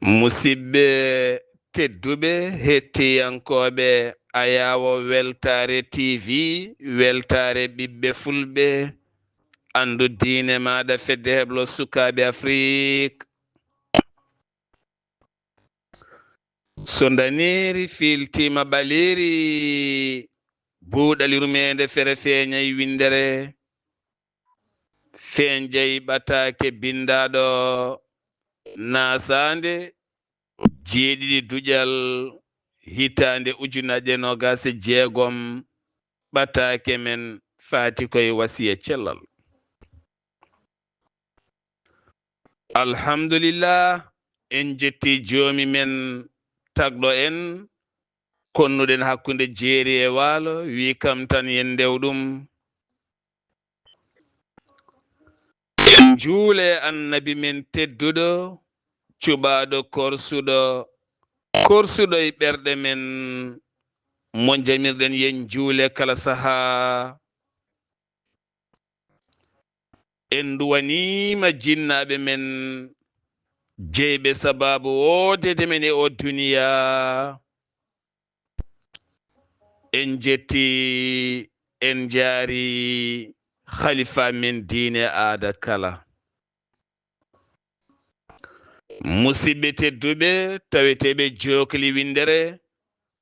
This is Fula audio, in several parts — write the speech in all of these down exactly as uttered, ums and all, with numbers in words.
Musidɓe tedduɓe, hettiyankooɓe Ayaawo Weltaare T V, Weltaare Ɓiɓɓe Fulɓe, anndu diine maaɗa, Fedde Heblo Sukaaɓe Afrik. So ndaneeri fiiltiima ɓaleeri, buuɗal yurmeende fere feeñay winndere, feeñjay ɓataake binndaaɗo naasaande jeeɗiɗi duƴal hitaande ujunaaje noogaas e jeegom, ɓataake men faati koye wasiya cellal. Alhamdulillah, en jetti Joomi men tagɗo en, konnuɗen hakkunde jeeri e waalo, wi kam tan yen ndew ɗum. En njuule Annabi men tedduɗo, cuɓaaɗo korsuɗo, korsuɗo e ɓerɗe men, mo jamirɗen yen njuule kala sahaa. En nduwaniima jinnaaɓe men, jeyɓe sabaabu woodeede men e oo duniyaa. En jetti, en njaari khalifa men diine aada kala. Musidɓe tedduɓe, taweteeɓe jookli winndere,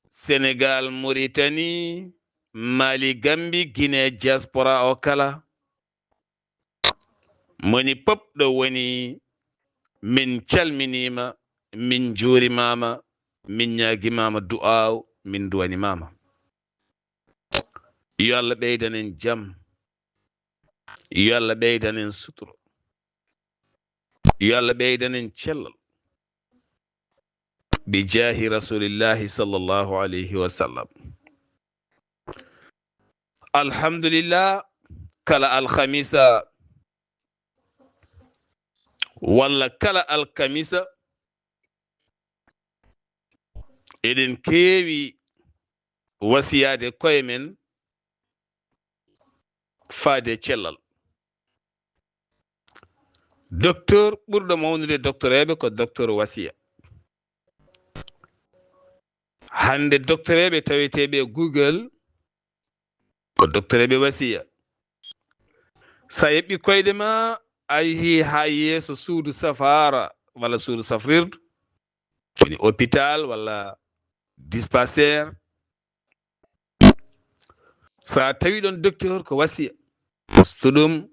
Senegal, Mauritanie, Mali, Gambie, Guinée, diaspora o kala. Moni pop ɗo woni, min calminiima, min njuurimaama, min ñaagimaama du'aaw, min duwanimaama. Yo Allah ɓeydan en jam. Yo Allah ɓeydan en suturo. Yo Allah ɓeydan en cellal. Bi jaahi Rasulillahi sallallahu alayhi wa sallam. Alhamdulillah, kala alhamisa walla kala alkamisa, eɗen keewi wasiyaade koye men faade cellal. Docteur ɓurɗo mawnude doctoreeɓe ko docteur Wasiya. Hannde doctoreeɓe taweteeɓe e Google ko doctoreeɓe Wasiya. So a eɓɓi koyɗe ma, a yehi haa yeeso suudu safaara walla suudu safrirdu, woni hôpital walla dispensaire. So a tawi ɗon docteur ko Wasiya, ustu ɗum,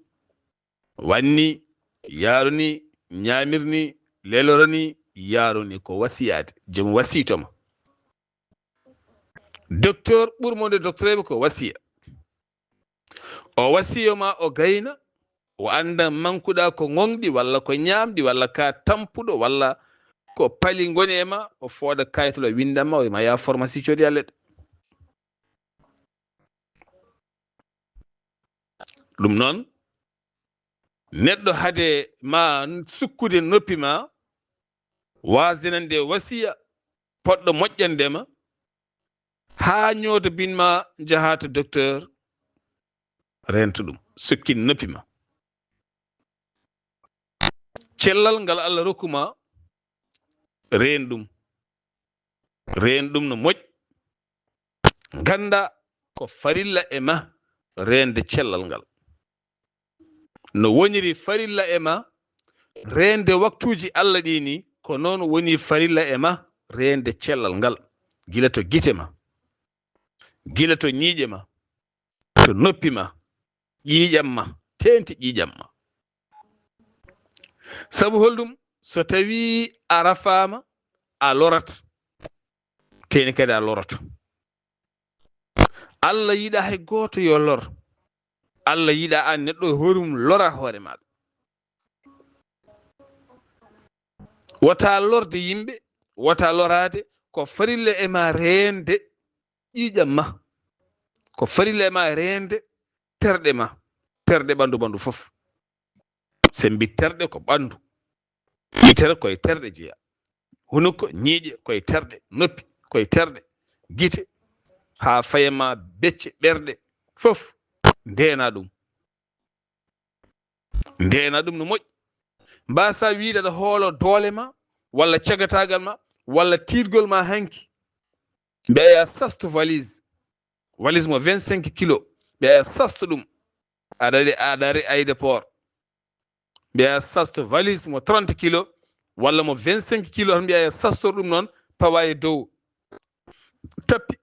wanni, yaaruni, ñaamirni, lelorani, yaaruni, ko wasiyaade. Joom wasiyto ma. Docteur ɓurmo nde doctoreeɓe ko Wasiya. O wasiyo ma o gayna, o annda mankuɗa ko ŋoŋɗi walla ko ñaamɗi walla ka tampuɗo walla ko pali ngoni e ma, o fooda kayitol o winndama, o wima ya pharmacie coodi a leɗɗe. Ɗum noon, neɗɗo hade ma sukkude noppi ma, waasdenande wasiya poɗɗo moƴƴande ma, haa ñooto bin ma njaha to docteur, reento ɗum, sukkin noppi ma. Cellal ngal Allah rokku ma, reen ɗum. Reen ɗum no moƴƴi. Ngannda ko farilla e ma reende cellal ngal. No woniri farilla e ma reende waktuuji Allah ɗi ni, ko noon woni farilla e ma reende cellal ngal. Gila to gite ma, gila to ñiiƴe ma, to noppi ma, ƴiiƴam ma, teenti ƴiiƴam ma. Sabu holɗum? So tawi a rafaama, a lorat, teeni kadi a loroto. Allah yiɗa hay gooto yo lor. Allah yiɗa aan neɗɗo hoore mum lora hoore maaɗa. Wota lorde yimɓe, wota loraade, ko farilla e ma reende ƴiiƴam ma. Ko farilla e ma reende terɗe ma, terɗe ɓanndu ɓanndu fof. Se mbi terɗe ko ɓanndu. Yitere koye terɗe jeya. Hunuko, ñiiƴe koye terɗe, noppi koye terɗe, gite, haa faye ma becce, ɓerɗe, fof ndeena ɗum. Ndeena ɗum no moƴƴi. Mbasa wiide aɗa hoolo doole ma, walla cagatagal ma, walla tiidgol ma hanki. Mbiya ya sasto valise, valise mo vingt-cinq kilo. Mbiya ya sasto ɗum. Aɗa ari, aɗa ari aéroport. Mbiya ya sasto valise mo trente kilo, walla mo vingt-cinq kilo, tan mbiya ya sasto ɗum noon, pawa e dow. Tappi.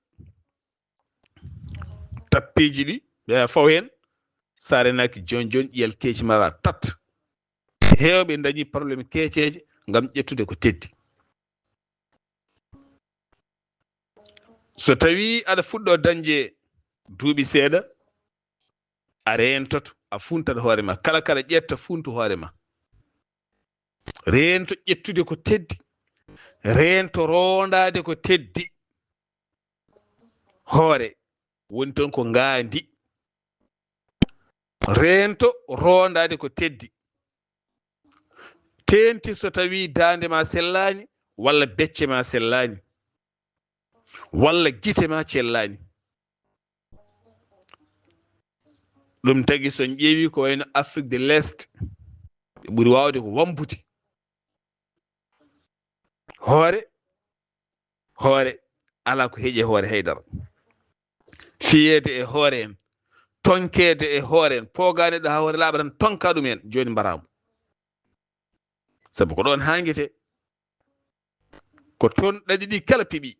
Tappiiji ɗi, mbiya faw heen. Sa renaki jon jon, ƴiyal keeci mara tat. Heewɓe dañi problème keeceeje ngam ƴettude ko teddi. So tawi aɗa fuɗɗo dañde duuɓi seeɗa, a reentoto, a funtat hoore ma. Kala kaɗa ƴetta, funtu hoore ma. Reento ƴettude ko teddi. Reento roondaade ko teddi. Hoore woni toon ko ngaandi. Reento roondaade ko teddi. Teenti so tawi daande ma sellaani, walla becce ma sellaani, walla gite ma cellaani. Ɗum tagi so en ƴeewi ko wayno Afrique de l'Est, ɓe ɓuri waawde ko wambude. Hoore, hoore, alaa ko heƴe hoore haydara. Fiyeede e hoore en, tonkeede e hoore en, poogaani ɗo haa hoore laaɓa tan, tonka ɗum en, jooni mbaraama. Sabu ko ɗoon haangete. Ko toon ɗaɗi ɗi kala piɓi.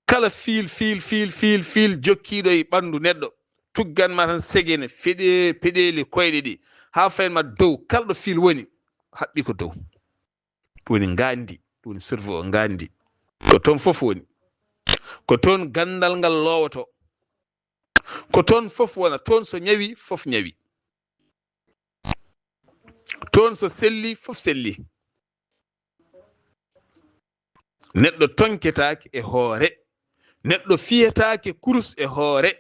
Kala fiil, fiil, fiil, fiil, fiil jokkiiɗo e ɓanndu neɗɗo, tuggan ma tan segene, feɗe-, peɗeeli koyɗe ɗi, haa fayin ma dow, kala ɗo fiil woni, haɓɓi ko dow. Ɗum woni ngaandi, ɗum woni cerveau o, ngaandi. Ko toon fof woni. Ko toon ganndal ngal loowoto. Ko toon fof wona, toon so ñawi, fof ñawi. Toon so selli, fof selli. Neɗɗo tonketaake e hoore. Neɗɗo fiyetaake kurus e hoore.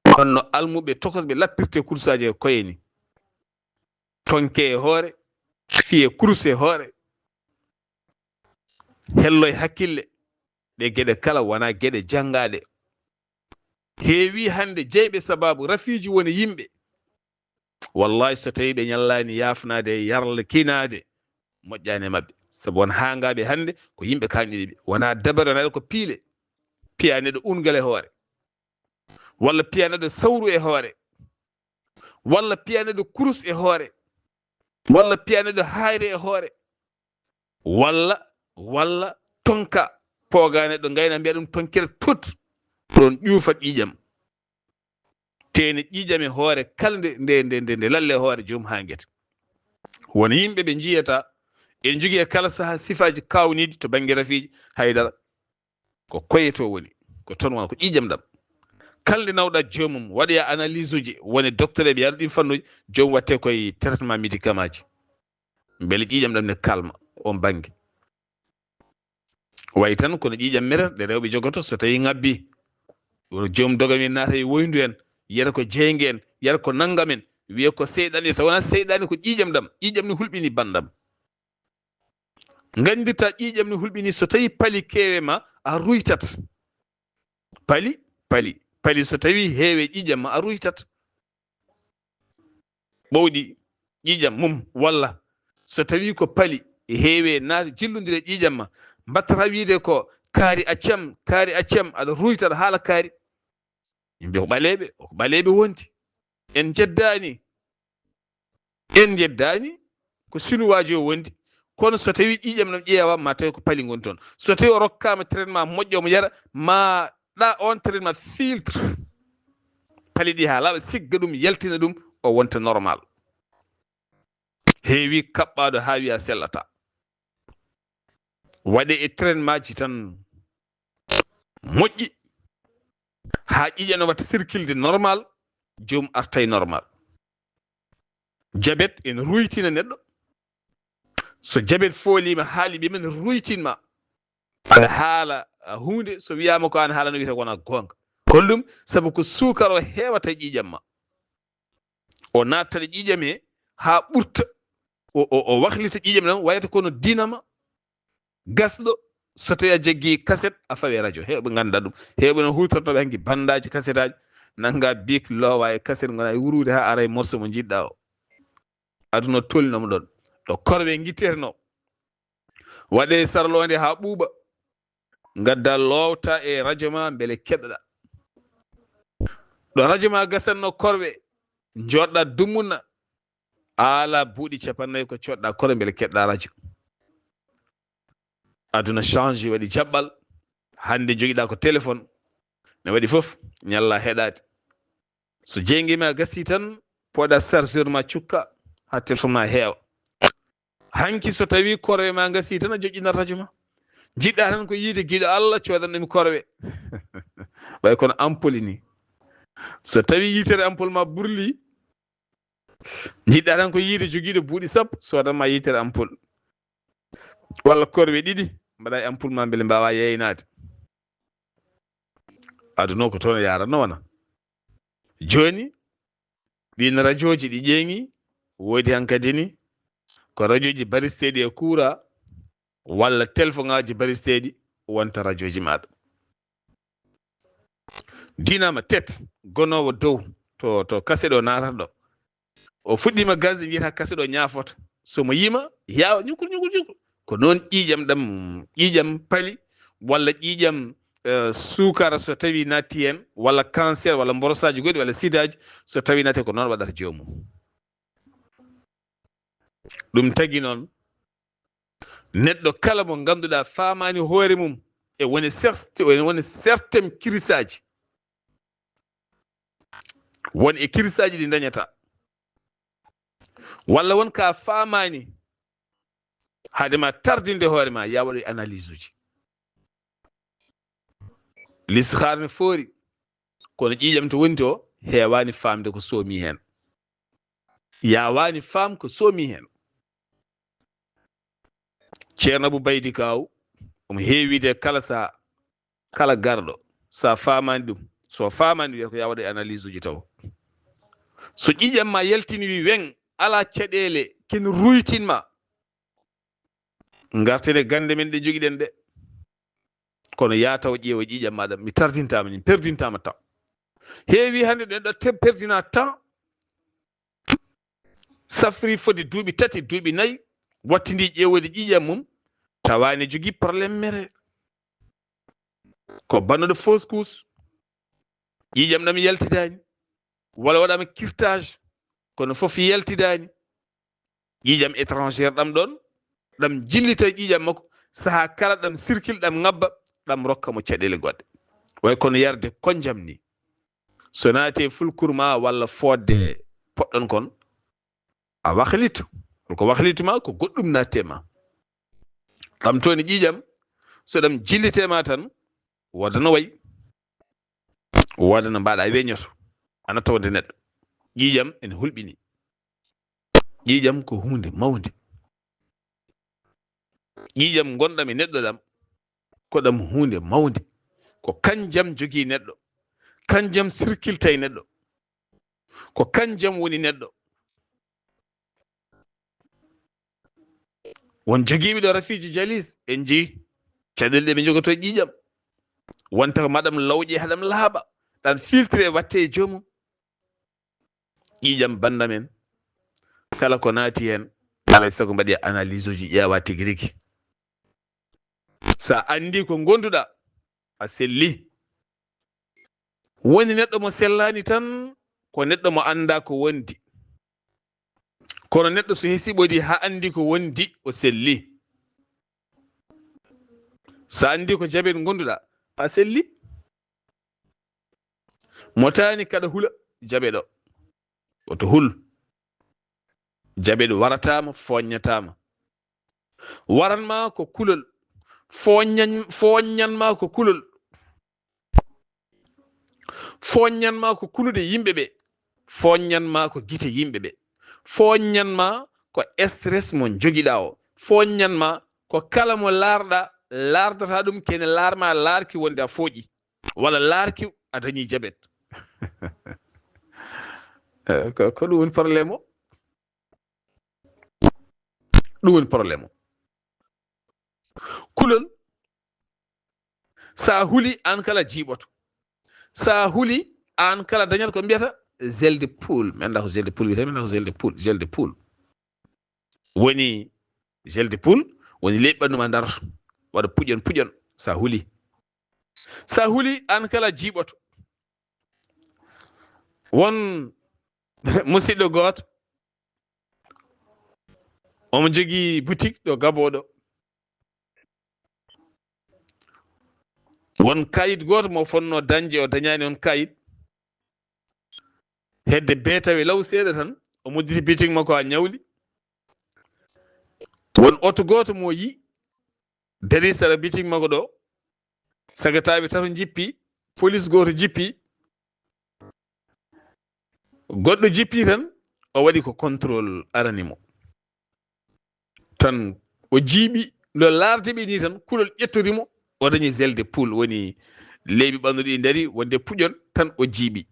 Kono no almuɓe tokosɓe lappirte kurusaaji e koye ni. Tonke e hoore, fiye kurus e hoore. Hello e hakkille. Ɗe geɗe kala wona geɗe janngaɗe. Heewi hannde jeyɓe sababu rafiiji woni yimɓe. Wallahi, so tawi ɓe ñallaani yaafnaade e yarlakinaade, moƴƴaani e maɓɓe. Sabu won haangaaɓe hannde ko yimɓe kaŋɗiniiɓe. Wona dabare, wona ko piile. Piya neɗɗo ungal e hoore. Walla piya neɗɗo sawru e hoore. Walla piya neɗɗo kurus e hoore. Walla piya neɗɗo hayre e hoore. Walla, walla tonka pooga neɗɗo, ngayna mbiya ɗum tonkere tot. Ɗon ƴuufa ƴiiƴam. Teene ƴiiƴam e hoore kala nde, nde, nde, nde, nde lalle e hoore joom haa ngeta. Won yimɓe ɓe njiyata, en njogii e kala sahaa sifaaji kaawniiɗi to bannge rafiiji, haydara. Ko koye to woni, ko toon wona, ko ƴiiƴam ɗam. Kala nde nawɗa joomum, waɗoya analyse uji, woni docteur eɓe yaɗu ɗin fannuji, joom watte koye traitement médicament ji. Mbele ƴiiƴam ɗam ne kalma on bannge. Wayi tan kono ƴiiƴam mere ɗe rewɓe jogoto, so tawi ŋabbi, wono joom doga min naata e woyndu en, yiyata ko jeynge en, yiyata ko nanngam en, wiya ko seyɗaani, tawa wonaa seyɗaani, ko ƴiiƴam ɗam. Ƴiiƴam ne hulɓini banndam. Nganndirta ƴiiƴam ne hulɓini, so tawi pali keewe ma, a ruytat. Pali, pali, pali so tawi heewe ƴiiƴam ma, a ruytat. Ɓowɗi ƴiiƴam mum, walla so tawi ko pali heewe naati jillondire ƴiiƴam ma, mbattata wiide ko kaari accam, kaari accam, aɗa ruyta, aɗa haala kaari. Yimɓe ko ɓaleeɓe, ko ɓaleeɓe wonti. En njeddaani. En njeddaani, ko sinuwaajo o wondi. Kono so tawi ƴiiƴam ɗam ƴeewa, ma tawi ko pali ngoni toon. So tawi o rokkaama traitement moƴƴo, omo yara, ma ɗa on traitement filtre pali ɗi haa laaɓa, sigga ɗum, yaltina ɗum, o wonta normal. Heewi kaɓɓaaɗo haa wiya sellata. Waɗe e traitement ji tan moƴƴi, haa ƴiiƴam no watta circulde normal, joom artay normal. Jabet ene ruytina neɗɗo. So jabet fooliima, haali ɓe men ruytinma. Aɗa haala, a, huunde, so wiyaama ko aan haala no wiyata wona goonga. Hol ɗum? Sabu ko suukar o heewata ƴiiƴam ma. O nattata ƴiiƴam he haa ɓurta. O, o, o wahlita ƴiiƴam ɗam, wayata kono dinama. Gasɗo, so tawi a jaggi kaset, a fawe radio. Heewɓe ngannda ɗum. Heewɓe no huutortooɓe hanki bandaaji, kasetaaji. Nannga bik, loowa e kaset, ngona e wurude haa ara e morso mo njiɗɗa o. Aduna tolnoma ɗon. Ɗo korwe ngitteteno. Waɗe sarloonde haa ɓuuɓa. Ngadda loowta e rajo ma mbele keɗoɗa. Ɗo rajo ma gasanno korwe, njoɗɗa dummunna. Ala buuɗi capannayyi ko coɗɗa korwe mbele keɗɗa rajo. Aduna change, waɗi jaɓɓal. Hannde jogiɗa ko téléphone. Ne waɗi fof, ñalla heɗaade. So jeynge ma gasi tan, poɗa chargeur ma cukka, ha téléphone ma heewa. Hanki so tawi korwe ma gasi tan, a joƴƴinat rajo ma. Jiɗɗa tan ko yiide giɗo Allah, codanɗomi korwe. Ɓay kono ampoule ni. So tawi yitere ampoule ma burli, jiɗɗa tan ko yiide jogiiɗo buuɗi sappo, sodan ma yitere ampoule. Walla korwe ɗiɗi, mbaɗa e ampoule ma mbele mbawa yeynaade. Aduna o ko toon yaranno wona. Jooni, ɗin rajooji ɗi ƴeeŋi, woodi hankadi ni, ko rajooji baristeeɗi e kuura, walla telefoŋaaji baristeeɗi, wonta rajooji maaɗa. Dinama tet, gonoowo dow, to, to kase ɗo naatata ɗo. O fuɗɗima gasde, wiyata kase ɗo ñaafota. So mo yima, yaawa ñukur, ñukur, ñukur. Ko noon ƴiiƴam ɗam, ƴiiƴam pali, walla ƴiiƴam, eh, suukara so tawi natti heen, walla cancer, walla mborosaaji goɗɗi, walla sidaaji, so tawi natti, ko noon waɗata joomum. Ɗum tagi noon, neɗɗo kala mo ngannduɗaa faamaani hoore mum, e woni sers-, e woni sertem kirisaaji. Won e kirisaaji ɗi dañata. Walla won ka faamaani, haade ma tardinde hoore ma, ya waɗoy analyse uji. Listixaar ne foori, kono ƴiiƴam to woni to, heewaani faamde ko soomi heen. Yaawaani faam ko soomi heen. Ceerno Abu Baydi Kaaw, omo heewi wiide kala saa, kala garɗo, so a faamaani ɗum, so a faamaani, wiyata ko ya waɗoy analyse uji taw. So ƴiiƴam ma yaltini wi weŋ, alaa caɗeele, ken ruytin ma. Ngarten e gannde men ɗe njogiɗen ɗe. Kono yaa taw ƴeewa ƴiiƴam ma ɗam, mi tardintaama, min perdintaama temps. Heewi hannde ɗo neɗɗo te-, perdina temps, safri fodde duuɓi tati, duuɓi nayi, wattindi ƴeewoyde ƴiiƴam mum, tawa ene jogii problème mere. Ko bannuɗo fausse couche, ƴiiƴam ɗam yaltidaani, walla waɗaama curtage, kono fof yaltidaani. Ƴiiƴam étrangère ɗam ɗon, ɗam jillita ƴiiƴam makko, saha kala ɗam circule, ɗam ngabba, ɗam rokka mo caɗeele goɗɗe. Way kono yarde konjam ni. So naati e fulkur ma walla fodde poɗɗon kon, a waklito. Ko waklito ma, ko goɗɗum naatti e ma. Ɗam toon e ƴiiƴam, so ɗam jillite ma tan, wooda no way. Wooda no mbaɗa weñoto. Ana tawde neɗɗo. Ƴiiƴam ene hulɓini. Ƴiiƴam ko huunde mawnde. Ƴiiƴam ngonɗam e neɗɗo ɗam, ko ɗam huunde mawnde. Ko kanjam jogii neɗɗo. Kanjam sirkilta e neɗɗo. Ko kanjam woni neɗɗo. Won jogiiɓe ɗo rafiiji jalis, en njii caɗeele ɗe ɓe njogotoo ƴiiƴam. Wonta ko maɗam lawƴe haɗam laaɓa, ɗam filtre watte e joomum. Ƴiiƴam bannda men, kala ko naati heen, alaa e sago mbaɗi analyse uji, ƴeewa tigi rigi. So a anndi ko ngonduɗa, a selli. Woni neɗɗo mo sellaani tan, ko neɗɗo mo annda ko wondi. Kono neɗɗo so hesiɓodi haa anndi ko wondi, o selli. So anndi ko jaɓen ngonduɗa, a selli. Mo taani kaɗa hula, jaɓe ɗo. Woto hul. Jaɓe ɗo warataama, foññataama. Waran ma ko kulol. Foññan, foññan ma ko kulol. Foññan ma ko kuluɗe yimɓe ɓe. Foññan ma ko gite yimɓe ɓe. Foññan ma ko stress mo jogiɗa o. Foññan ma ko kala mo laarɗa, laardata ɗum kene laar ma laarki wonde a fooƴi. Walla laarki a dañi jabet. Eh, ko, ko ɗum woni problème o. Ɗum woni problème o. Kulol, sa huli, an kala jiiɓoto. Sa huli, an kala dañat ko mbiyata gel de poule. Mi annda ko gel de poule wiyata, mi annda ko gel de poule, gel de poule. Woni gel de poule, Woni leeɓi ɓanndu ma darto, waɗa puƴon puƴon, sa huli. Sa huli, aan kala jiiɓoto. Won musidɗo gooto, omo jogii boutique ɗo Gaboo ɗo. Won kayit gooto mo fotnoo dañde, o dañaani on kayit. Hedde bee tawi law seeɗa tan, o mudditi boutique makko haa ñawli. Won oto gooto mo yi, darii sera boutique makko ɗo. Sagataaɓe tato njippi, police gooto jippi. Goɗɗo jippi tan, o waɗi ko contrôle arani mo. Tan o jiiɓi, no laarde ɓe ni tan, kulol ƴettori mo, o dañi zèle de poule, woni leeɓi ɓanndu ɗi ndari, wonde puƴon, tan o jiiɓi.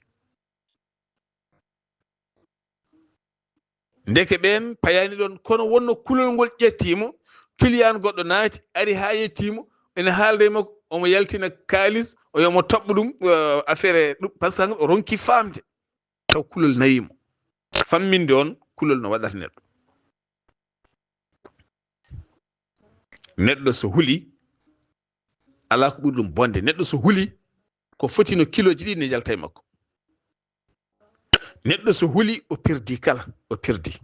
Ndeke ɓeen payaani ɗoon, kono wonno kulol ngol ƴetti mo, client goɗɗo naati, ari haa yetti mo, ene haalda e makko, omo yaltina kaalis, o yo mo toɓɓo ɗum, eh, affaire ɗum, par ce que o ronki faamde, taw kulol nawi mo. Famminde on kulol no waɗata neɗɗo. Neɗɗo so huli, alaa ko ɓuri ɗum bonde. Neɗɗo so huli, ko foti no kilooji ɗiɗi ne njalta e makko. Neɗɗo so huli, o perdi kala, o perdi.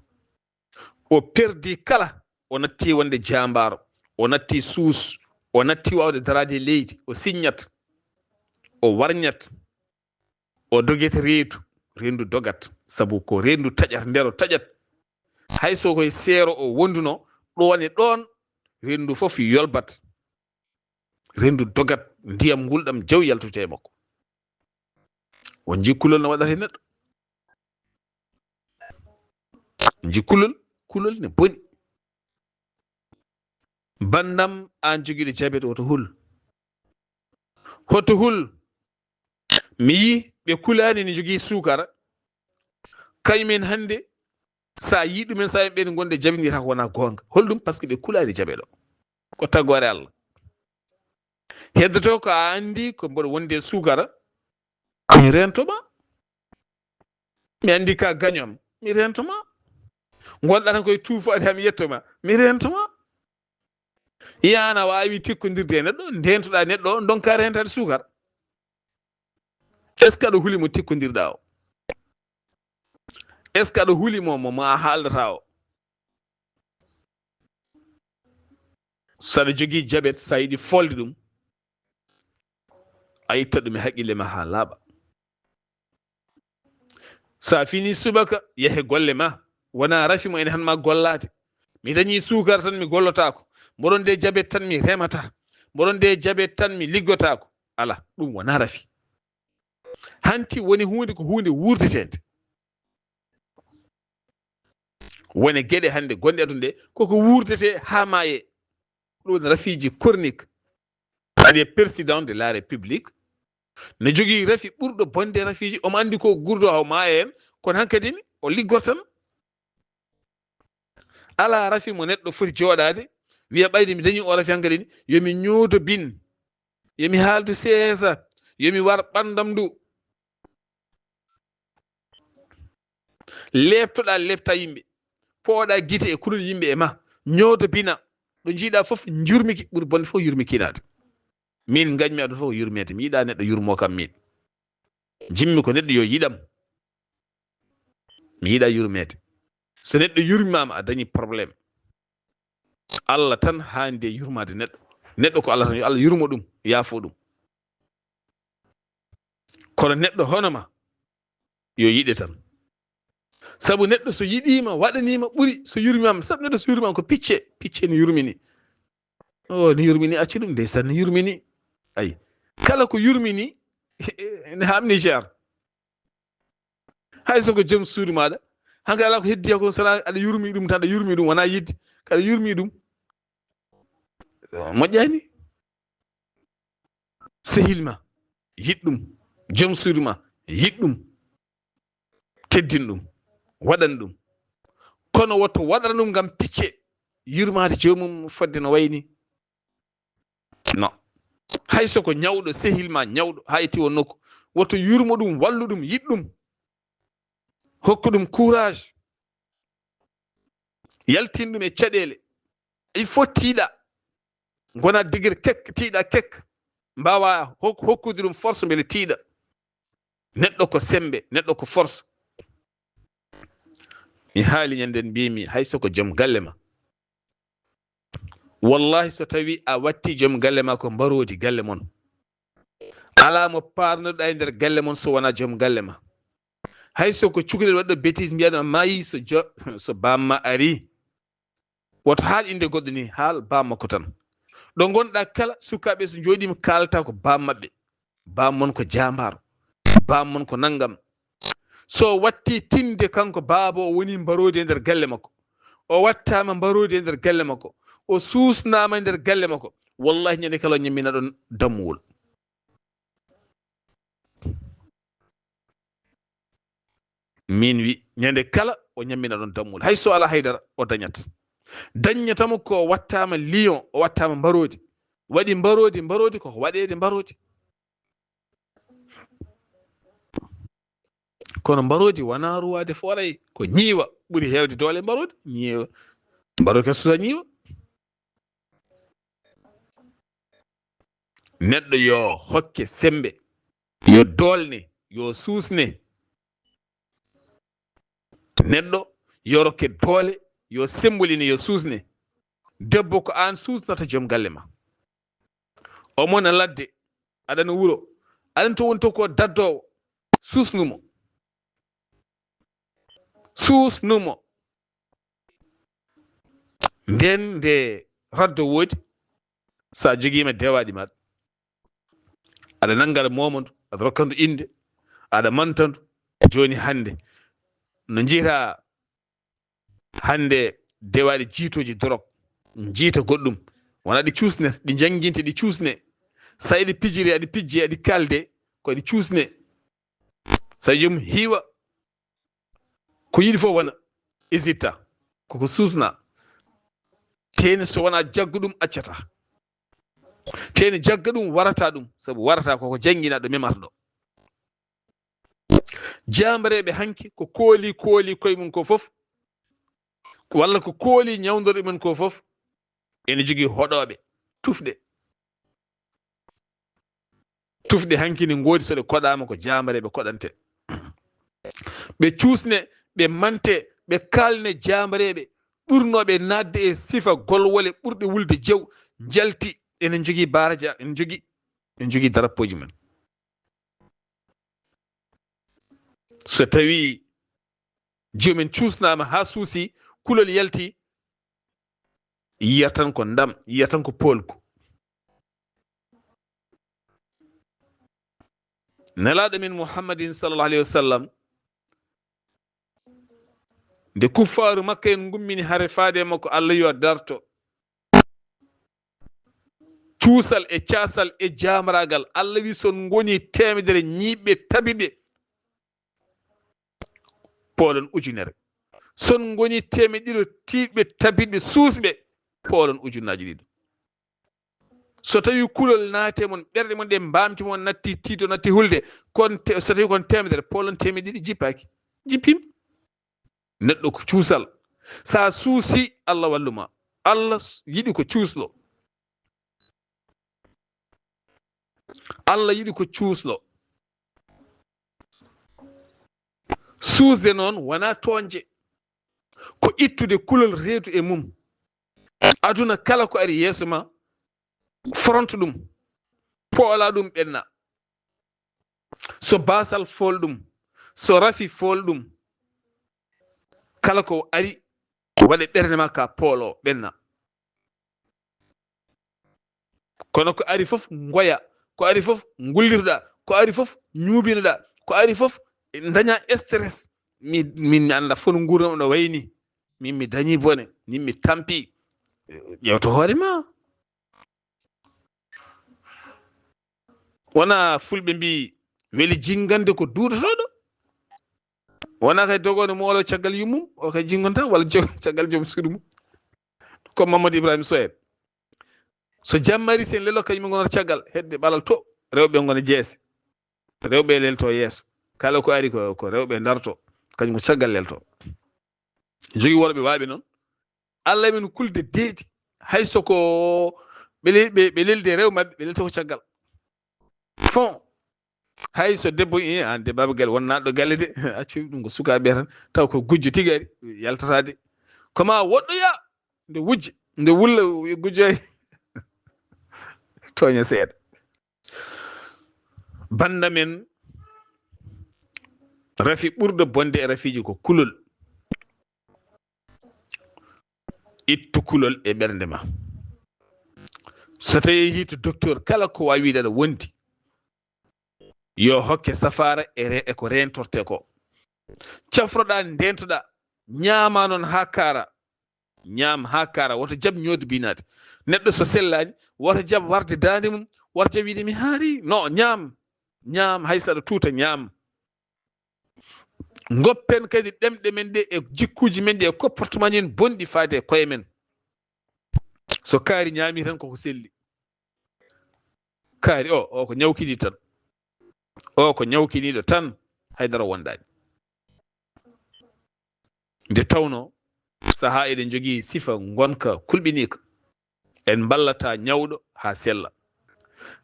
O perdi kala, o natti wonde jaambaaro, o natti suus, o natti waawde daraade e leydi, o siññat, o warñat, o dogete reedu, reendu dogat, sabu ko reendu taƴat, ndero taƴat. Hay so koye seero o wonduno, ɗoon e ɗoon, reendu fof yolbat. Reendu dogat, ndiyam ngulɗam jaw yaltoto e makko. On njii kulol no waɗata e neɗɗo? On njii kulol? Kulol ne boni. Banndam, aan jogiiɗo jabet, hoto hul. Hoto hul. Mi yii ɓe kulaani ne njogii suukara. Kañumen hannde, sa yii ɗumen, sa ɓen gonde jabet, mbiyata ko wonaa goonga. Holɗum? Parce que ɓe kulaani jabet o. Ko tagore Allah. Heddoto ko a anndi ko mboɗo wonde e suukara, mi reento ma. Mi anndi ka gaño am, mi reento ma. Ngonɗa tan koye tuufaade, haa mi yetto ma, mi reento ma. Yiyana waawi tikkondirde e neɗɗo, ndeentoɗa neɗɗo o, ndonka reentaade suukara. Est-ce que aɗa huli mo tikkondirɗa o? Est-ce que aɗa huli mo, mo, mo a haaldata o? So aɗa jogii jabet, so a yiɗi folde ɗum, a itta ɗum e haqqille ma haa laaɓa. So a fini subaka, yahe golle ma. Wona rafi mo ene han ma gollaade. Mi dañi suukara tan mi gollotaako. Mboɗon de jabet tan mi remata. Mboɗon de jabet tan mi liggotaako. Ala, ɗum wona rafi. Hanti woni huunde ko huunde wuurdeteende. Wone geɗe hannde gonɗe aduna ɗe, koko wuurdete haa maaye. Ɗum woni rafiiji chronique. Aɗa président de la République ne jogii rafi ɓurɗo bonde rafiiji, omo anndi ko gurdo haw maaya heen, kono hankadi ne o liggortan. Alaa rafi mo neɗɗo foti jooɗaade, wiya ɓayde mi dañi o rafi hankadi ne, yo mi ñooto bin, yo mi haaldu seesa, yo mi war ɓanndam ndu. Leeptoɗa, leepta yimɓe, pooɗa gite e kulol yimɓe e ma, ñooto bina, ɗo njiiɗa fof njurmiki, ɓuri bonde fof yurmikinaade. Min ngañmi aduna fof ko yurmeede, mi yiɗa neɗɗo yurmo kam min. Jimmi ko neɗɗo yo yiɗam. Mi yiɗa yurmeede. So neɗɗo yurmimama, a dañi problème. Allah tan haandi e yurmaade neɗɗo. Neɗɗo ko Allah tan, yo Allah yurmo ɗum, yaafo ɗum. Kono neɗɗo hono ma, yo yiɗe tan. Sabu neɗɗo so yiɗima, waɗanima, ɓuri so yurmimama. Sabu neɗɗo so yurmimama ko picce, picce ne yurmini. O ne yurmini, accu ɗum, ndeysaan, ne yurmini. Ay, kala ko yurmini, ne hamni cher. Hay so ko joom suudu maɗa, hankadi ala ko heddi ko, sana aɗa yurmi ɗum tan, aɗa yurmi ɗum, wona yidde, kaɗa yurmi ɗum. Moƴƴani. Sehil ma, yiɗ ɗum. Joom suudu ma, yiɗ ɗum. Teddin ɗum. Waɗan ɗum. Kono wotto waɗan ɗum ngam picce. Yurmaade joomum fodde no wayni. No. Hay so ko ñawɗo, sehil ma ñawɗo, haa yetti won nokku. Wotto yurmo ɗum, wallu ɗum, yiɗ ɗum. Hokku ɗum courage. Yaltin ɗum e caɗeele. Il faut tiiɗa. Ngona degir kek, tiiɗa kek. Mbaawa hok-, hokkude ɗum force mbele tiiɗa. Neɗɗo ko sembe, neɗɗo ko force. Mi haali ñanden mbimi hay so ko joom galle ma. Wallahi so tawi a watti joom galle ma ko mbaroodi galle mon. Alaa mo paarnoɗa e nder galle mon so wona joom galle ma. Hay so ko cukalel waɗɗo bêtise mbiyaɗo maayi so jo-, so bamma ari. Woto haal innde goɗɗo ni, haal baam makko tan. Ɗo ngonɗa kala, sukaaɓe so njooɗiima kaalata ko baam maɓɓe. Baam mon ko jaambaaro. Baam mon ko nanngam. So watti tinde kanko baaba o woni mbaroodi e nder galle makko. O wattaama mbaroodi e nder galle makko. O suusnaama e nder galle makko. Wallahi ñande kala o ñammina ɗon dammuwol. Min wi, ñande kala o ñammina ɗon dammuwol. Hay so alaa haydara, o dañat. Daññatamo ko o wattaama lion, o wattaama mbaroodi. Waɗi mbaroodi, mbaroodi koko waɗeede mbaroodi. Kono mbaroodi wonaa ruwaade fooray, ko ñiiwa ɓuri heewde doole mbaroodi. Ñiiwa. Mbaroodi ka suusa ñiiwa. Neɗɗo yo hokke sembe, yo doolne, yo suusne. Neɗɗo yo rokke doole, yo semboline, yo suusne. Debbo ko aan suusnata joom galle ma. O mona ladde, aɗana wuro, aɗan to woni to ko daddoowo, suusnu mo. Suusnu mo. Nden nde raddo woodi, so a jogiima dewaaɗi maɗa, aɗa nannga aɗa mooma ndu, aɗa rokka ndu innde, aɗa manta ndu. Jooni hannde, no njiyata hannde dewaaɗi jiitooji dorog, njiita goɗɗum, wona ɗi cuusne, ɗi njannginte, ɗi cuusne. So aɗi pijire, aɗi pijje, aɗi kaalde, ko ɗi cuusne. So joom hiiwa, ko yiɗi fof wona, isitta, koko suusna. Teeni so wona jaggu ɗum accata. Teeni jagga ɗum warata ɗum, sabu warata koko janngina ɗo memata ɗo. Jaambareeɓe hanki ko kooli, kooli koye mum ko fof, walla ko kooli ñawndorɗe mum ko fof, ene jogii hoɗooɓe, tufɗe. Tufɗe hanki ne ngoodi, so ɗe koɗaama ko jaambareeɓe koɗante. Ɓe cuusne, ɓe mante, ɓe kaalne jaambareeɓe ɓurnooɓe naatde e sifa golwole ɓurɗe wulde jew, njalti, ene njogii baaraja, ene njogii, ene njogii darappooji mum. So tawii joomum en cuusnaama haa suusi, kulol yalti, yiyata tan ko ndam, yiyata tan ko poolgu. Nelaaɗo men Muhammadin sallallahu alayhi wa sallam, nde kuffaaru Makka en ngummini hare faade e makko, Allah yo darto. Cuusal e caasal e jaamraagal, Allah wi, son ngoni teemedere ñiiɓɓe tabiɓe, poolon ujunere. Son ngoni teemedere ɗiɗo tiiɗɓe, tabiɓe, suusɓe, poolon ujunnaaji ɗiɗo. So tawi kulol naati e mon, ɓerɗe mon ɗe mbaamti mon natti, tiito natti hulde, kon te-, so tawi kon teemedere, poolon teemedere ɗiɗi jippaaki. Jippim. Neɗɗo ko cuusal. Sa suusi, Allah wallu ma. Allah s-, yiɗi ko cuusɗo. Allah yiɗi ko cuusɗo. Suusde noon wonaa tooñde. Ko ittude kulol reedu e mum. Aduna kala ko ari yeeso ma, foronto ɗum, poola ɗum, ɓenna. So baasal, fool ɗum. So rafi, fool ɗum. Kala ko ari, waɗe ɓernde ma ka poolo, ɓenna. Kono ko ari fof ngoya, ko ari fof ngullitoɗa, ko ari fof ñuubinoɗa, ko ari fof daña stress. Mi, min mi annda fof no nguurndam no wayni. Min mi dañi bone, min mi tampi. Ƴewto hoore ma. Wona fulɓe mbi, weli jingande ko duudotoɗo. Wona kay dogono moolo caggal yummum, o kay jingonta, walla jo-, caggal joom suudu mum. Ko Mamadou Ibrahima Sow en. So jamma ari, sen lelo kañum ngonata caggal, hedde ɓalal to, rewɓe ngona jeese. Rewɓe lelto yeeso. Kala ko ari ko, ko rewɓe darto, kañum ko caggal lelto. Jogi worɓe waaɓe noon. Allah men kulde deedi. Hay so ko ɓe le-, ɓe, ɓe leldi e rew maɓɓe, ɓe lelta ko caggal. Fon, hay so debbo, i, an de Baba Galle won naɗɗo galle de, accu ɗum ko sukaaɓe tan, taw ko gujjo tigi ari, yaltata de. Ko ma woɗɗoya, nde wujja, nde wulla, gujjoy. Tooña seeɗa. Bannda men, rafi ɓurɗo bonde e rafiiji ko kulol. Ittu kulol e ɓernde ma. So tawi yehi to docteur, kala ko waawi wiide aɗa wondi, yo hokke safaara e re-, e ko reentorte ko. Cafroɗaa, ndeentoɗaa, ñaama noon haa kaara. Ñaam haa kaara, woto jaɓ ñoodde binaade. Neɗɗo so sellaani, woto jaɓ warde daande mum, woto jaɓ wiide mi haari. No, ñaam, ñaam, hay so aɗa tuuta, ñaam. Ngoppen kadi ɗemɗe men ɗe e jikkuuji men ɗi e comportement ji men bonɗi faade e koye men. So kaari ñaami tan koko selli. Kaari o, o ko ñawkini tan. O ko ñawkiniiɗo tan, haydara wondaani. Nde tawno sahaa eɗen njogii sifa ngonka kulɓiniika. En mballata ñawɗo haa sella.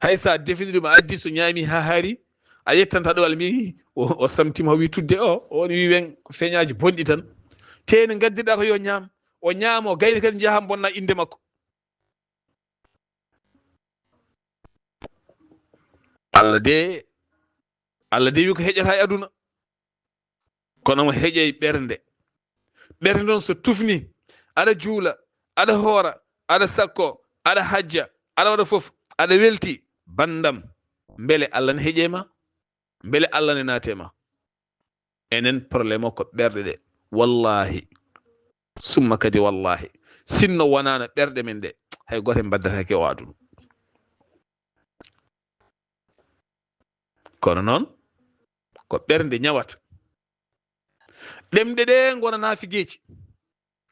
Hay so a defini ɗum, a addi so ñaami haa haari, a yettanta ɗo Alla mbi o, o samtima o wi tudde o, o woni wi wen ko feñaaji bonɗi tan. Te ne ngaddirɗa ko yo ñaam, o ñaamo, gayni kadi njaha bonna innde makko. Alla de, Alla de wi ko heƴata e aduna. Kono mo heƴey ɓernde. Ɓernde noon so tufni, aɗa juula, aɗa hoora, aɗa sakko, aɗa hajja, aɗa waɗa fof, aɗa welti, banndam, mbele Alla ne heƴe ma? Mbele Alla ne naate ma? Enen problème o ko ɓerɗe ɗe. Wallahi. Summa kadi wallahi. Sinno wonano ɓerɗe men ɗe, hay gooto en mbaddata ke o aduna. Kono noon, ko ɓernde ñawata. Ɗemɗe ɗe ngona naafigeeji.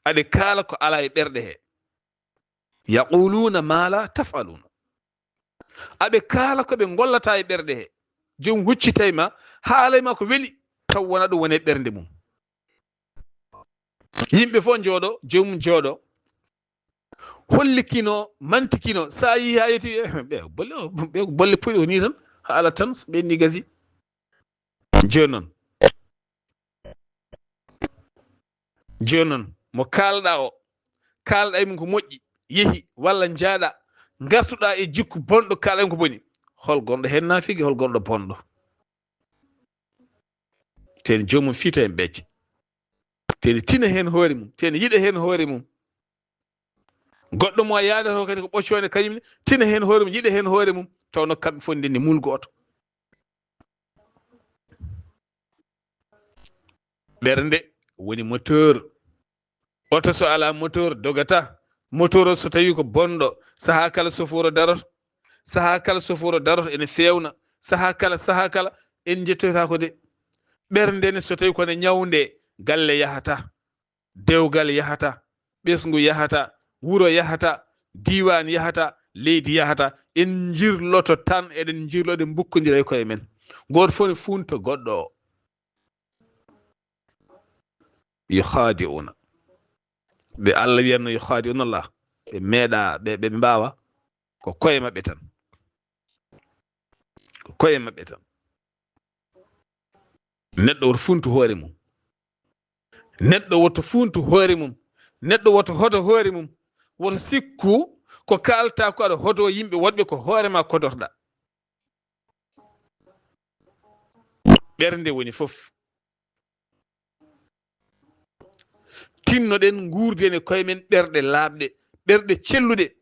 Aɓe kaala ko alaa e ɓerɗe he. Yaquluna ma la taf'aluna. Aɓe kaala ko ɓe ngollata e ɓerɗe he. Joom huccitay ma, haalay ma ko weli, taw wona ɗum woni e ɓernde mum. Yimɓe fof njooɗo, joomum jooɗo. Hollikino, mantikino, sa yi ha yeti, eh, ɓe bolle, ɓe bolle puɗi o ni tan, haala tan, so ɓenni gasi. Jooni noon, jooni noon, mo kaalɗa o, kaalɗa e mum ko moƴƴi, yehi, walla njaaɗa, ngartuɗa e jikku bonɗo, kaalɗa e mum ko boni. Hol gonɗo heen naafigi, hol gonɗo bonɗo? Teni joomum fiita heen becce. Teni tina heen hoore mum, teni yiɗa heen hoore mum. Goɗɗo mo a yaadata o kadi ko ɓoccoonde kañum ne, tina heen hoore mum, yiɗa heen hoore mum, taw no kamɓe fof ndenndi muul gooto. Ɓernde woni moteur. Oto so alaa moteur, dogata. Moteur o so tawi ko bonɗo, sahaa kala sofooro daroto. Sahaa kala sofooro daroto, ene feewna. Sahaa kala, sahaa kala, en njettoyta ko de. Ɓernde ne so tawi ko ne ñawnde, galle yahata. Dewgal yahata, ɓesngu yahata, wuro yahata, diiwaan yahata, leydi yahata. En njirloto tan, eɗen njirlo, eɗen mbukkondira e koye men. Gooto fof ne fuunta goɗɗo o. Yukhadi'una. Ɓe Allah wiyanno yukhadi'una Allah. Ɓe meeɗa, ɓe, ɓe mbaawa. Ko koye maɓɓe tan. Ko koye maɓɓe tan. Neɗɗo woto funtu hoore mum. Neɗɗo woto funtu hoore mum. Neɗɗo woto hoto hoore mum. Woto sikku ko kaalta ko aɗa hoto yimɓe woɗɓe, ko hoore ma kodotoɗa. Ɓernde woni fof. Tinnoɗen nguurden e koye men ɓerɗe laaɓɗe, ɓerɗe celluɗe.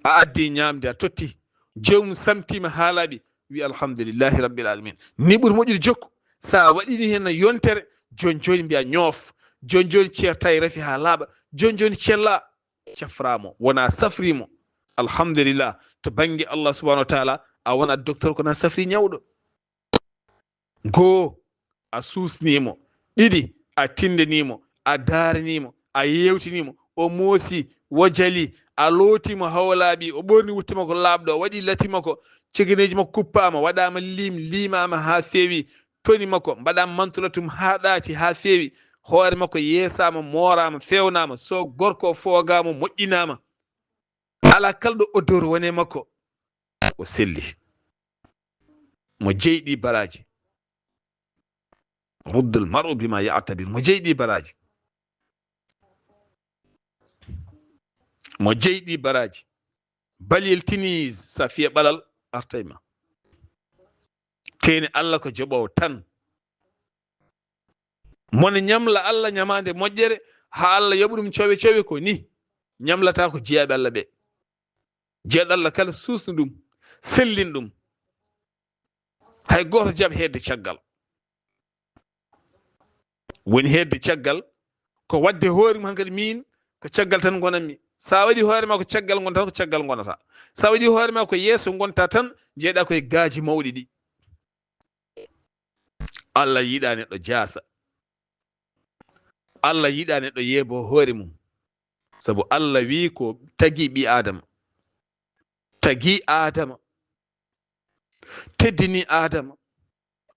A addi ñaamde, a totti, joomum samtiima haa laaɓi, wi alhamdulillahi rabbil alamin. Ni ɓuri moƴƴude jokku. Sa waɗini heen yontere, jooni jooni mbiya ñoof. Jooni jooni ceerta e rafi haa laaɓa. Jooni jooni cella, cafraamo, wona safriimo. Alhamdulillah, to bannge Allah subhanahu wa taala, a wona docteur kono a safri ñawɗo. Goo, a suusnii mo. Ɗiɗi, a tinndanii mo, a daaranii mo, a yeewtinii mo. O moosi, o jali, a lootii mo haa o laaɓi, o ɓorni wutte makko laaɓɗo, o waɗi lati makko, cegeneeji makko kuppaama, waɗaama liim, liimaama haa feewi, toni makko, mbaɗaama mantulatum haa ɗaati, haa feewi. hoore makko yeesaama, mooraama, feewnaama, so gorko o foogaama, moƴƴinaama, alaa kala ɗo odeur woni e makko, o selli. Mo jeyi ɗi baraaji. Ruddul mar'u bima ya'tabir. Mo jeyi ɗi baraaji. Mo jeyi ɗi baraaji. Baliyel tini safiya ɓalal artay ma. Teeni Allah ko joɓoowo tan. Mone ñamla Allah ñamaande moƴƴere, haa Allah yoɓa ɗum cowe cowe ko ni. Ñamlata ko jeyaaɓe Allah ɓe. Jeyɗo Allah kala suusnu ɗum, sellin ɗum. Hay gooto jaɓ heedde caggal. Woni heedde caggal, ko waɗde hoore mum hankadi miin, ko caggal tan ngonanmi. Sa waɗi hoore ma ko caggal ngonta, ko caggal ngonata. Sa waɗi hoore ma ko yeeso ngonta tan, jeeɗa koye gaaji mawɗi ɗi. Allah yiɗa neɗɗo jaasa. Allah yiɗa neɗɗo yeebo hoore mum. Sabu Allah wi ko tagi ɓi Adama. Tagi Adama. Teddini Adama.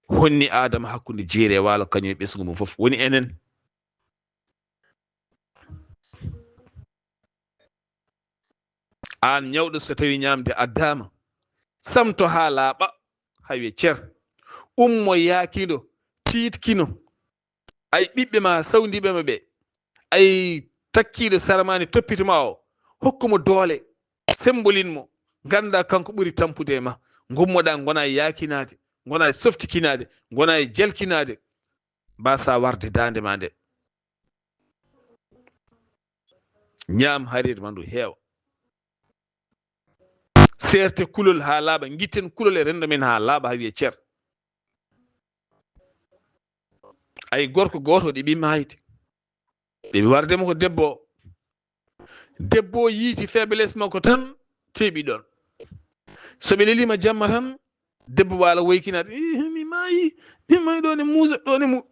Honni Adama hakkunde jeeri e waalo, kañum e ɓesngu mum fof. Woni enen. Aan ñawɗo, so tawi ñaamde addaama, samto haa laaɓa, hawi e cer. Ummo yaakindo, tiitkino. Ay ɓiɓɓe ma, sawndiiɓe ma ɓe. Ay takkiiɗo sara ma ne toppito ma o. Hokku mo doole, sembolin mo. Ngannda kanko ɓuri tampude e ma. Ngummoɗa, ngona e yaakinaade, ngona e softikinaade, ngona e jalkinaade. Mbasa warde daande ma nde. Ñaam hariir ma ndu heewa. Seerte kulol haa laaɓa, ngitten kulol e renndo men haa laaɓa, haa wiye cer. Ay gorko gooto ɗiɓi maayde. Ɗiɓi warde mo ko debbo o. Debbo o yiiti faiblesse makko tan, teeɓi ɗon. So ɓe leliima jamma tan, debbo waala woykinaade, "Ih, mi maayi, mi maayi, ɗo ne muusa, ɗo ne mu-,"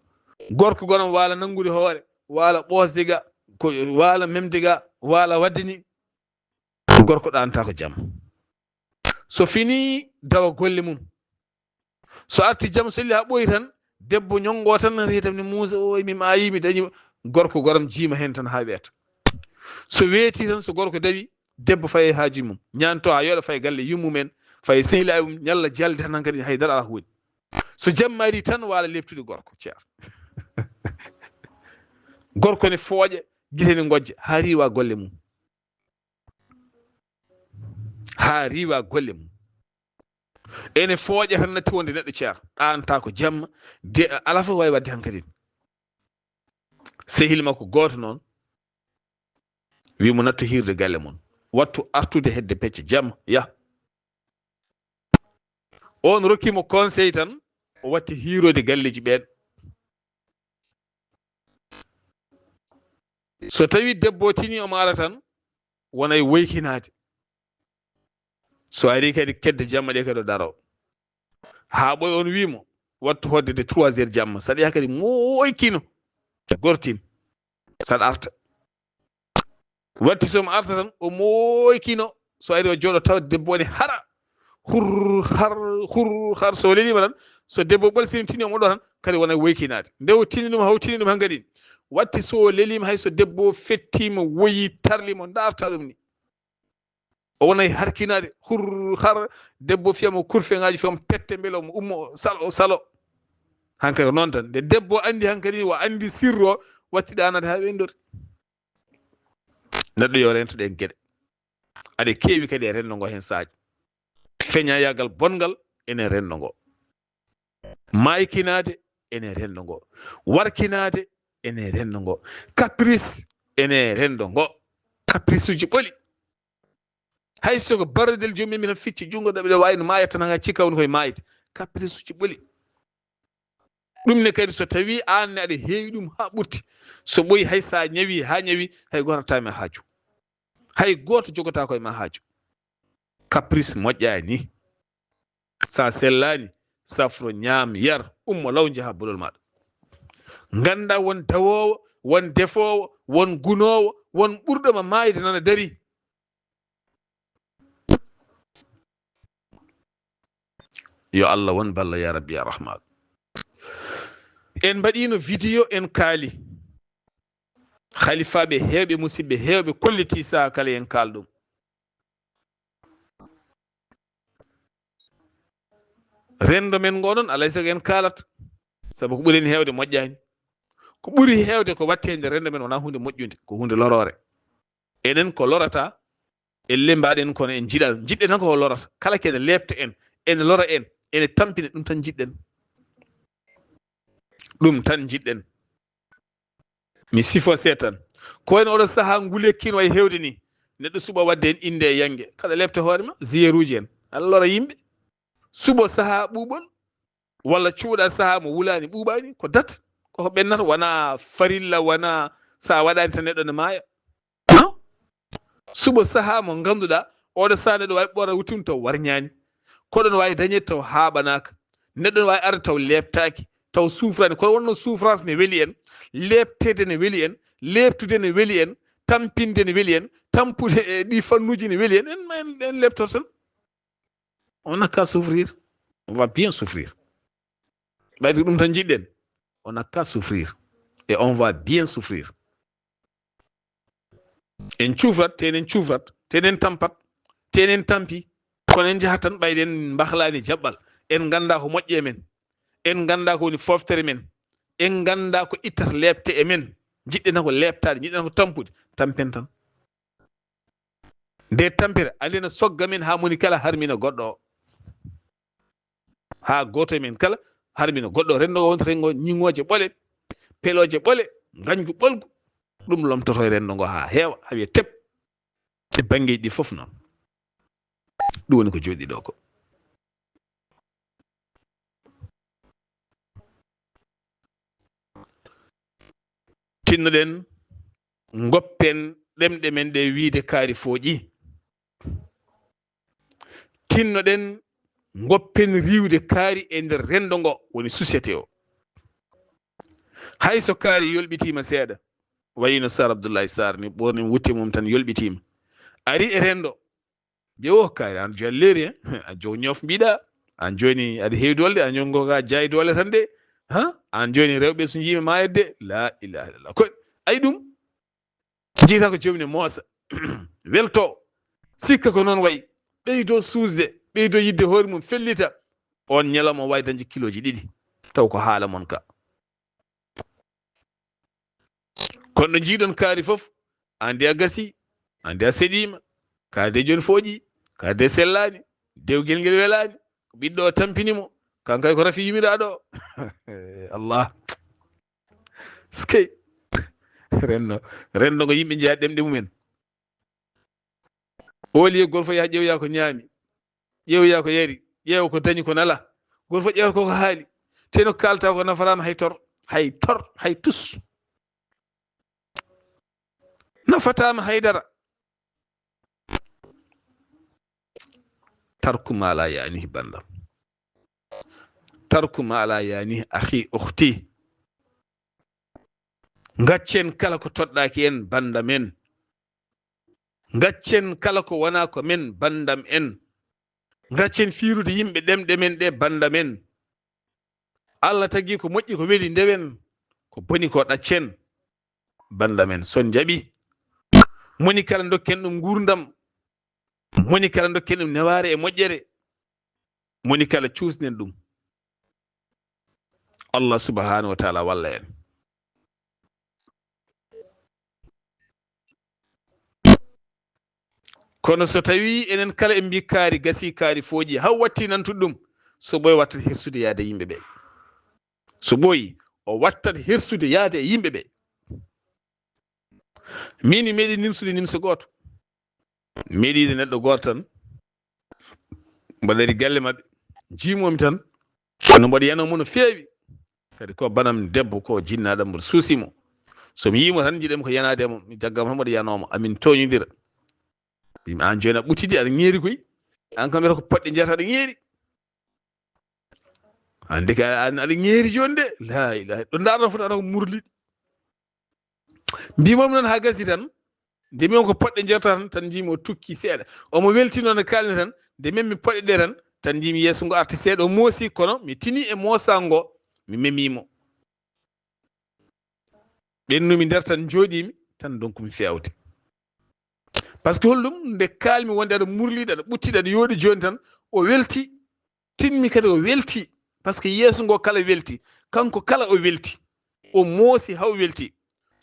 gorko goram waala nanngude hoore, waala ɓoosde ga, ko waala memde ga, waala waɗde ni. Gorko ɗaanta ko jam. So fini, dawa golle mum. So arti jam, so elli haa ɓooyi tan, debbo ñonngo tan, nati hetam ni muusa, "Oy, mi maayi, mi dañi." Gorko goram jiima heen tan haa weeta. So weeti tan, so gorko dawi, debbo faye haaju mum. Ñaanto haa yooɗa, faye galle yummum en, faye sehilaaɓe mum, ñalla jalde tan hankadi hay dara alaa ko woni. So jamma ari tan, waala leɓtude gorko, ceer. Gorko ne fooƴa, gite ne ngojja, haa riiwa golle mum. Haa riiwa golle mum. Ene fooƴa tan natti wonde neɗɗo ceer. Ɗaanta ko jamma, de alaa fof waawi waɗde hankadi. Sehil makko gooto noon, wi mo, "Nattu hiirde galle mon. Wattu artude hedde pecce jamma, yah." On rokki mo conseil tan, o watti hiirode galleji ɓeen. So tawi debbo o tini omo ara tan, wonay woykinaade. So ari kadi kedde jamma ɗe kadi o daro. Haa ɓoy on wi mo, "Wattu hoddede trois heures jamma." Saɗi haa kadi moykino. Gortin. Saɗa arta. Watti so mo arta tan, o moykino. So ari o jooɗo tawa debbo o ne hara. Hur, har, hur, har. So leliima tan, so debbo ɓolsini tini omo ɗo tan, kadi wona woykinaade. Nde o tini ɗum, haw tini ɗum hankadi. Watti so leliima, hay so debbo o fettiima, woyi, tarli mo, ndaarta ɗum ni. O wonay harkinaade, hur, har, debbo fiya mo kurfeŋaaji, fiya mo pette, mbele omo ummo, o salo, o salo. Hankadi ko noon tan. Nde debbo anndi hankadi, o anndi sirru o, watti ɗaanaade haa ɓeyndori. Neɗɗo yo rento ɗeen geɗe. Aɗe keewi kadi e renndo ngo heen saaji. Feñayaagal bonngal ene renndo ngo. Maaykinaade ene renndo ngo. Warkinaade ene renndo ngo. Caprice ene renndo ngo. Caprice uji ɓoli. Hay so ko barodel joomum en tan ficci junngo, ɗaɓi ɗo waawi no maaya tan, haa cikka woni koye maayde. Caprice uji ɓoli. Ɗum ne kadi, so tawi aan ne aɗa heewi ɗum haa ɓurti, so ɓoyi hay so a ñawi haa ñawi, hay gooto artaama e haaju. Hay gooto jogotaako e ma haaju. Caprice moƴƴaani. So a sellaani, safro, ñaam, yar, ummo law, njaha bolol maaɗa. Ngannda won dawoowo, won defoowo, won gunoowo, won ɓurɗo ma maayde nana darii. Yo Allah won balla, ya Rabbi, ya Rahman. En mbaɗino vidéo, en kaali. Halifaaɓe heewɓe, musidɓe heewɓe kollitii sahaa kala en kaal ɗum. Renndo men ngoo noon, alay sago en kaalat, sabu ko ɓuri en heewde moƴƴaani. Ko ɓuri heewde ko waɗteende renndo men wonaa huunde moƴƴunde, ko huunde loroore. Enen ko lorata, en lemmbaɗen kono en njiɗa, njiɗɗen tan ko lorata. Kala kene leepta en, ene lora en, ene tampina, ɗum tan njiɗɗen. Ɗum tan njiɗɗen. Mi sifo seetan. Ko wayno oɗo sahaa ngule kin way heewde ni. Neɗɗo suɓa waɗde en innde e yannge. Kaɗa leepta hoore ma, ziyeruuji en. Aɗa lora yimɓe. Suɓo sahaa ɓuuɓol, walla cuuɗa sahaa mo wulaani, ɓuuɓaani, ko dat, koko ɓennata, wonaa farilla, wonaa sa waɗaani tan neɗɗo ne maaya. Non? Suɓo sahaa mo ngannduɗaa, oɗo sahaa neɗɗo waawi ɓorna wuttum taw warñaani. Koɗo no waawi dañeede taw haaɓanaaka. Neɗɗo no waawi arde taw leeptaaki, taw suufraani. Kono wonno souffrance ne weli en, leepteede ne weli en, leeptude ne weli en, tampinde ne weli en, tampude e ɗi fannuuji ne weli en, en, en, en leeptorto tan. On n'a qu'à souffrir. On va bien souffrir. Ɓayde ko ɗum tan njiɗɗen. On n'a qu'à souffrir. Et on va bien souffrir. En cuufrat, te en cuufrat, te en tampat, te en tampi. Kono en njahat tan ɓayde en mbahlaani jaɓɓal. En nganndaa ko moƴƴi e men. En nganndaa ko woni fooftere men. En nganndaa ko ittata leepte e men. Njiɗɗen tan ko leeptaade, njiɗɗen tan ko tampude. Tampen tan. Nde tampere, ande no sogga men haa moni kala harmina goɗɗo o. Haa gooto e men kala harmina goɗɗo o. Renndo ngo wonta renndo ñiŋooje ɓole, pelooje ɓole, ngañgu ɓolgu. Ɗum lomtoto e renndo ngo haa heewa, haa wiya tep. E banngeeji ɗi fof noon. Ɗum woni ko jooɗi ɗo ko. Tinnoɗen, ngoppen ɗemɗe men ɗe wiide kaari fooƴi. Tinnoɗen, ngoppen riiwde kaari e nder renndo ngo woni société o. Hay so kaari yolɓitiima seeɗa, wayino Sar Abdoulaye Sarr ni, ɓorni wutte mum tan yolɓitiima. Ari e renndo, Ɓe o kaari, aan jooni leeri, en? A jow ñoof mbiɗa, aan jooni aɗa heewi doole de, aan jooni ngoka jaay doole tan de, ha? Aan jooni rewɓe so njiimi maayat de, la ilaha illallah. Ko ay ɗum, jiyata ko joomum ne moosa, welto, sikka ko noon wayi, ɓeydo suusde, ɓeydo yidde hoore mum, fellita. On ñalawma o waawi dañde kilooji ɗiɗi, taw ko haala mon ka. Kono ɗo njiiɗon kaari fof, aan de a gasi, aan de a seɗiima, kaari de jooni fooƴi, kaari de sellaani, dewgel ngel welaani, ko ɓiɗɗo o tampini mo, kanko kay ko rafi yumiraaɗo o. Allah. Skey. Renndo, renndo ngo yimɓe njeya ɗemɗe mumen. Au lieu goto fof yaha ƴeewoya ko ñaami, ƴeewoya ko yari, ƴeewa ko dañi ko nala. Goto fof ƴeewata koko haali. Te no kalta ko nafataama hay tor, hay tor, hay tus. Nafataama hay dara. Tarku ma la yaanihi bandam. Tarku ma la yaanihi akhi ukhti. Gaccen kala ko toɗɗaaki en banda men. Gaccen kala ko wonaa ko men, bandam en. Gaccen fiirude yimɓe ɗemɗe men ɗe, bandam en. Allah tagi ko moƴƴi ko weli ndewen, ko boni ko ɗaccen, bandam en. Son jaɓi, moni kala dokken ɗum nguurndam, moni kala dokken ɗum newaare e moƴƴere, moni kala cuusnen ɗum. Allah subhanahu wa taala walla en. Kono so tawi enen kala en mbi kaari gasi, kaari fooƴi, haw watti nantude ɗum, so ɓooy wattat hirsude yaade yimɓe ɓe. So ɓooyi, o wattat hirsude yaade e yimɓe ɓe. Min mi meeɗi nimsude nimso gooto. Mi meeɗi yiide neɗɗo gooto tan. Mboɗo ari galle maɓɓe. Jiimomi tan. Kono mboɗo yanoo mo no feewi. Kadi ko banam debbo, ko jinnaaɗam, mboɗo suusi mo. So mi yii mo tan, njiɗen ko yanaade mo. Mi jagga mo tan, mboɗo yanoo mo. Amin tooñondira. Mbimi, "Aan jooni a ɓutidi, aɗa ŋeeri koy. Aan kam wiyata ko poɗɗe njeeta aɗa ŋeeri. Aan de ka aan aɗa ŋeeri jooni de. Laa ilaaha. Ɗo ndaarɗon foti ara ko murliɗi." Mbimomi noon haa gasi tan. Nde mbimi ko poɗɗe njeeta tan, tan njiimi o tukki seeɗa. Omo weltino no kaalmi tan. Nde memmi poɗɗe ɗe tan, tan njiimi yeeso ngo arti seeɗa. O moosi, kono mi tini e moosaango, mi memii mo. Ɓennumi nder tan, njooɗiimi, tan donc mi feewde. Par ce que holɗum? Nde kaalmi wonde aɗa murliɗa, aɗa ɓuttiɗa, aɗa yooɗi, jooni tan o welti, tinmi kadi o welti. Par ce que yeeso ngo kala welti, kanko kala o welti, o moosi haa o welti.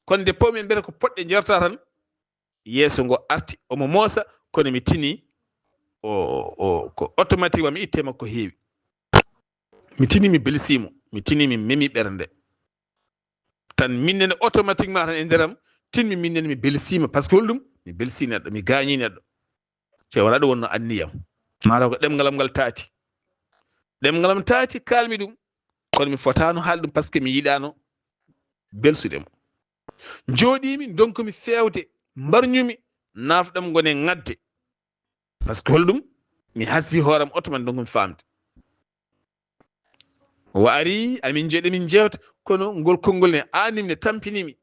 Kono nde pawmi en mbiyata ko poɗɗe njarta tan, yeeso ngo arti, omo moosa, kono mi tini o, o, ko automatiquement mi itte makko heewi. Mi tini mi belsiimo, mi tini mi memi ɓernde. Tan minnene automatiquement tan e nderam, tinmi minnene mi belsiima. Par ce que holɗum? Mi belsi neɗɗo, mi gaañi neɗɗo. Te wona ɗum wonno anniyam. Mataw ko ɗemngal am ngal taati. Ɗemngal am taati, kaalmi ɗum. Kono mi fotaano haalde ɗum par ce que mi yiɗaano belsude mo. Njooɗiimi, ndonkomi feewde, mbarñumi, naafɗam ngone ŋadde. Par ce que holɗum? Mi hasbi hooram automatiquement, ndonkomi faamde. O ari, amin njeeɗa, min njeewta, kono ngol konngol ne aanim ne tampinimi.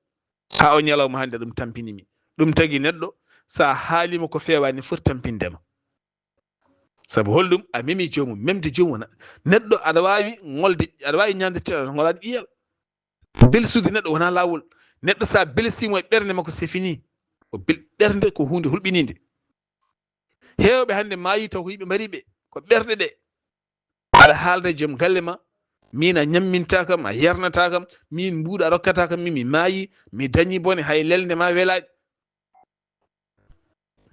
Haa o ñalawma hannde ɗum tampinimi. Ɗum tagi neɗɗo, so a haalima ko feewaani foti tampinde ma. Sabu holɗum? A memi joomum, memde joomum wona. Neɗɗo aɗa waawi ŋolde, aɗa waawi ñaamde teɗɗo, ngolaani ɓiyal. Belsude neɗɗo wona laawol. Neɗɗo so a belsiimo e ɓernde makko, c'est fini. O bel-, ɓernde ko huunde hulɓiniinde. Heewɓe hannde maayi taw ko yimɓe mbari ɓe, ko ɓerɗe ɗe. Aɗa haalda e joom galle ma, min a ñamminta kam, a yarnata kam, min mbuuɗu a rokkata kam, min mi maayi, mi dañi bone, hay lelde ma welaani.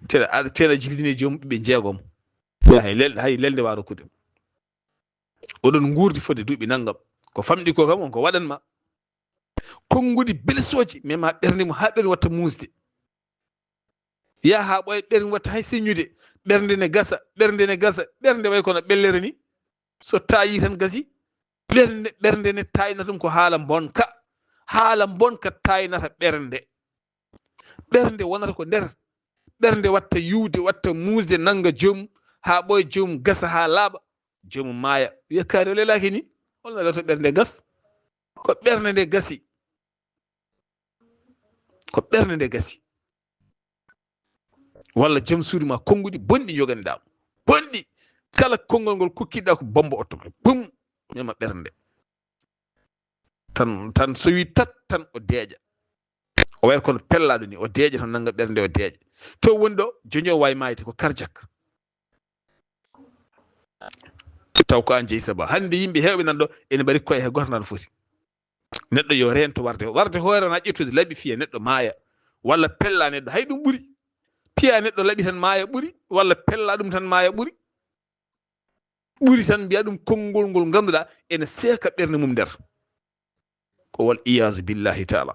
Teɗa, aɗa, teɗa jibidini joom ɓiɓɓe jeegom. Hay lel-, hay lelde wa rokkude. Oɗon nguurdi fodde duuɓi nanngam. Ko famɗi ko kam on ko waɗan ma. Konngudi belsooji, mema ɓernde mum haa ɓernde watta muusde. Yaha haa ɓooya ɓernde watta hay seññude. Ɓernde ne gasa, ɓernde ne gasa, ɓernde way kono ɓellere ni. So taayi tan gasi. Ɓernde, ɓernde ne taayna ɗum ko haala bonka. Haala bonka taaynata ɓernde. Ɓernde wonata ko nder. Ɓernde watta yuwde, watta muusde, nannga joomum, haa ɓooya joomum gasa haa laaɓa. Joomum maaya. Wiya kaari o lelaaki ni. Holno lelata ɓernde gas? Ko ɓernde nde gasi. Ko ɓernde nde gasi. Walla joom suudu ma, konnguɗi bonɗi njoganiɗaa. Bonɗi. Kala konngol ngol kokkiɗaa ko bombo otto. Bum. Mema ɓernde. Tan, tan so wi tat, tan o deeƴa. O wayata kono pellaaɗo ni, o deeƴa tan, nannga ɓernde, o deeƴa. To woni ɗo, joño waawi maayde, ko cardiaque. Taw ko aan jeyi sabu. Hannde yimɓe heewɓe nan ɗo, ene mbaɗi koye he gooto nan foti. Neɗɗo yo reento warde. Warde hoore na ƴettude laɓi fiya neɗɗo maaya. Walla pella neɗɗo, hay ɗum ɓuri. Piya neɗɗo laɓi tan maaya ɓuri, walla pella ɗum tan maaya ɓuri. Ɓuri tan mbiya ɗum konngol ngol ngannduɗaa ene seeka ɓernde mum nder. Ko wal iyaazu billahi taala.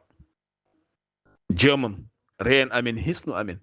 Joomam, reen amen, hisnu amen.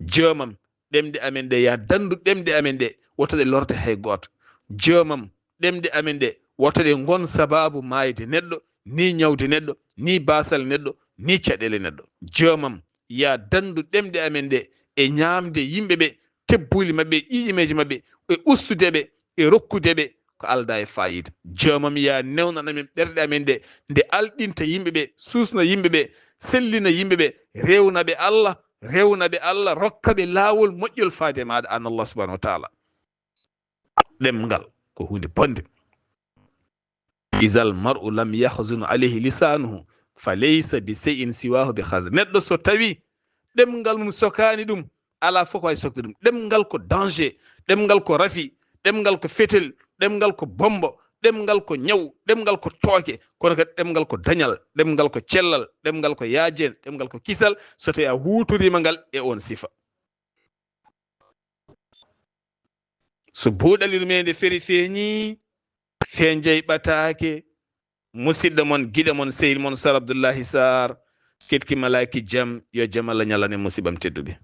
Joomam, ɗemɗe amen ɗe, ya danndu ɗemɗe amen ɗe, wota ɗe lorde hay gooto. Joomam, ɗemɗe amen ɗe, wota ɗe ngon sabaabu maayde neɗɗo, ni ñawde neɗɗo, ni baasal neɗɗo, ni caɗeele neɗɗo. Joomam, ya danndu ɗemɗe amen ɗe, e ñaamde yimɓe ɓe, tebbuuli maɓɓe, ƴiƴimeeje maɓɓe, e ustude ɓe, e rokkude ɓe ko aldaa e faayiida. Joomam, ya newnan amen ɓerɗe amen ɗe, nde alɗinta yimɓe ɓe, suusna yimɓe ɓe, sellina yimɓe ɓe, rewna ɓe Allah, rewna ɓe Allah, rokka ɓe laawol moƴƴol faade e maaɗa, aan Allah subhanahu wa taala. Ɗemngal ko huunde bonde. Izal mar'u lam yahzun alayhi lisanuhu, fa laysa bi shay'in siwahu bi khazin. Neɗɗo so tawi ɗemngal mum sokaani ɗum, alaa fof ko wawi sokde ɗum. Ɗemngal ko danger, ɗemngal ko rafi, ɗemngal ko fetel, ɗemngal ko bombo, ɗemngal ko ñaw, ɗemngal ko tooke, kono kadi ɗemngal ko dañal, ɗemngal ko cellal, ɗemngal ko yaajeen, ɗemngal ko kisal, so tawi a huutoriima ngal e oon sifa. So buuɗali ɗum e nde feri feeñi, feenjay ɓataake, musidɗo mon, giɗo mon, sehil mon, Sar Abdullahi Sar, ketki malaaki jam, yo jam Allah ñalane musiɓam tedduɓe.